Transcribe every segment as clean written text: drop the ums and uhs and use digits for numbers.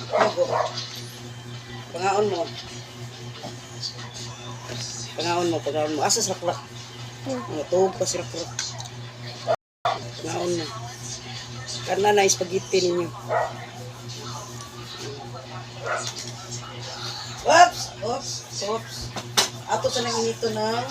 Go. Pangaon mo. Pangaon mo, pangaon mo. Asa sa raklak? Mga tuog pa si raklak. Pangaon mo. Kana na spaghetti ninyo. Oops! Oops! Oops! Ato sa nang inito na.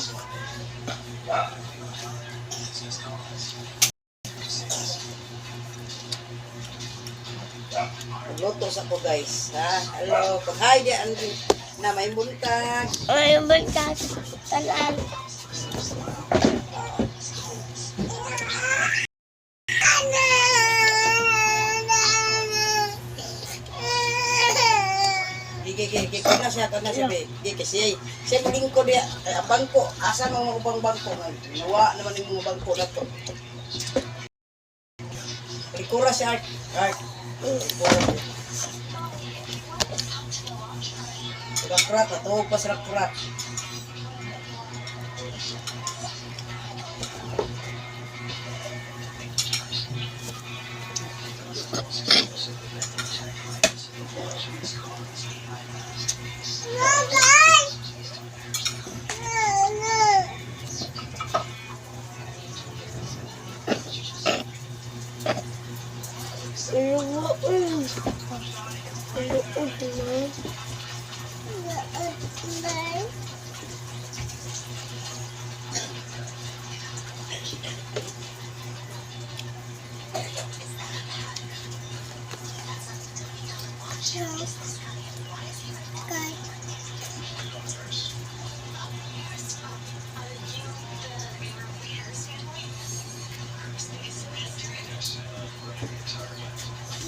Magluto sa ko, guys. Ha? Hello. Pag hi di Andrew. Na may buntag. Ay, buntag. Tanan. Gigi, gigi, gigi. Kuna siya, be. Gigi, kasi siya mulingko diya. Ay, ang bangko. Asa mo mga ubang bangko? Nawa naman yung mga bangko na to. Likura si Art. Art. Likura siya. Rakrat, natuog pa sa rakrat.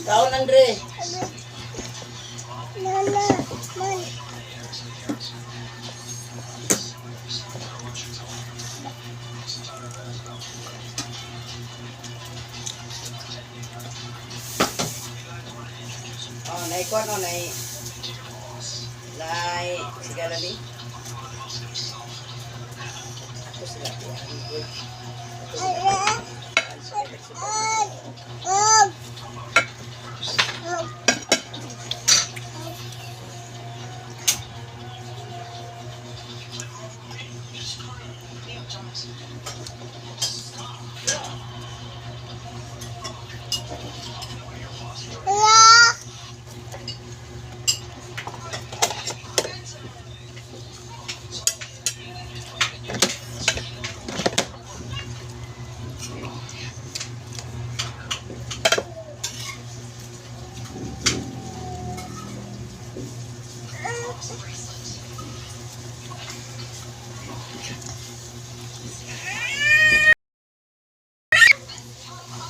Kaon, Andre. Oh, nai kuan oh, nai. Nai, sige na ni. Ako sila. Ako sila.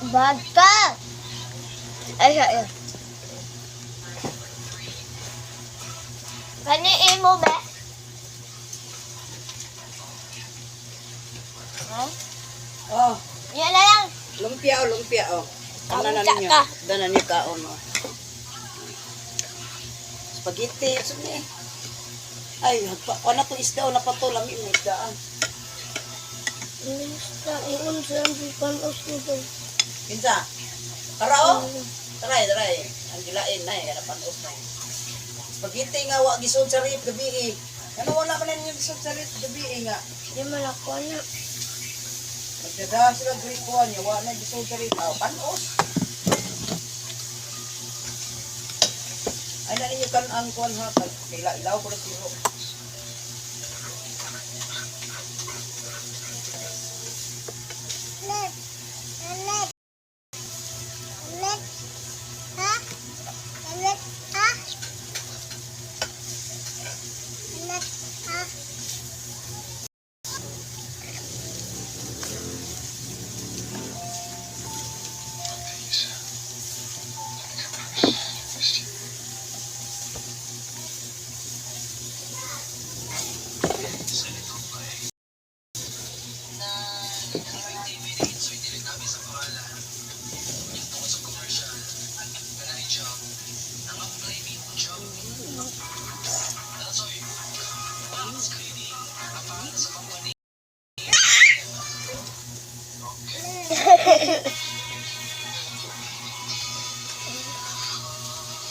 Bata! Ay, ay, ay. Kani imo be? Ha? Oh, Yan na lang. lumpia oh, lumpia oh. Ano na Kaunta ninyo? ka. Dana niyo kaon oh. Spaghetti, so ni. Ay, hagpa, na to isda o napato lami mo isda. Ah. Basta ingon sa panos nito. Kinsa? Tara oh. Taray, taray. Ang gilain na eh, panos na eh. Spaghetti nga wa gisod sa rip gabi eh. Ano wala man ninyo gisod sa rip gabi eh nga. Di man ako na. Nagdada sila grip ko niya, wa na gisod sa rip. Ah, panos. Ay na ninyo kan ang kuan ha kay ilaw ko na siro.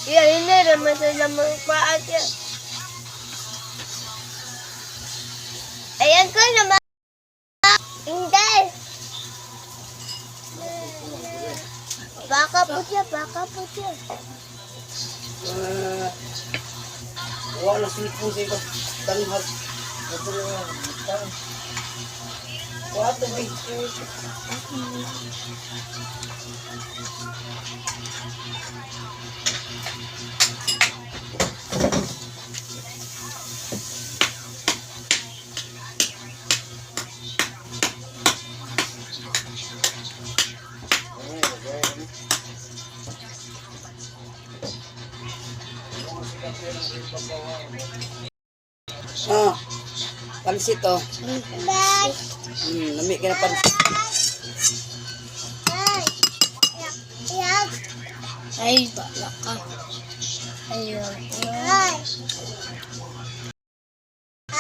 Iya, hindi naman sila magpaat yan. Ayan ko naman. Hindi. Baka po siya, baka po siya. Wala cellphone sa ikaw. Tanghag. Wala to be. Ah, pansit oh. Bye. Lami ka na pansit. Ay, bala ka. Ayun. Ay.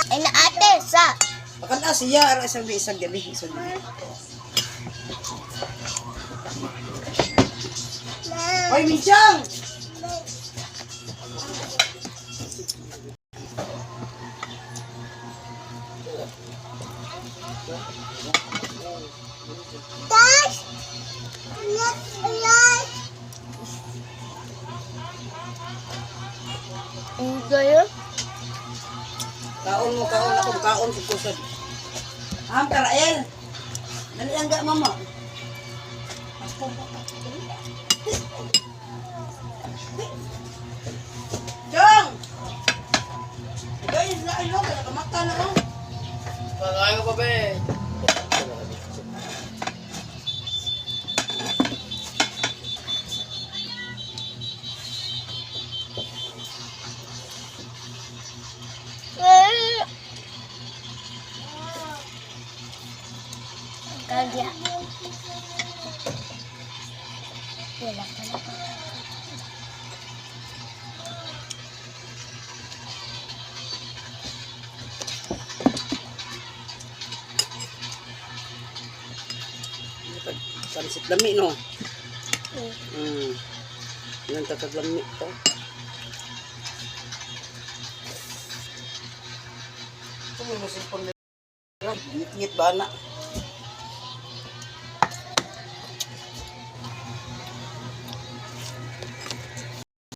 Ay, na ate, sa. Baka na siya, ara isang isang gabi, isang gabi. Hoy, Minchang! Tas! Yes! Ang yun? Kaon mo, kaon ako, kaon sa kusod. Am, Karael! Dali ang ga, mama. Chong! Guys, na ilo, kaya kamata na oh. Pagkain ko pa, be. Kaya. Wala ka na. Pansit lami, no? Yan tataglami to. Ngit-ngit ba na?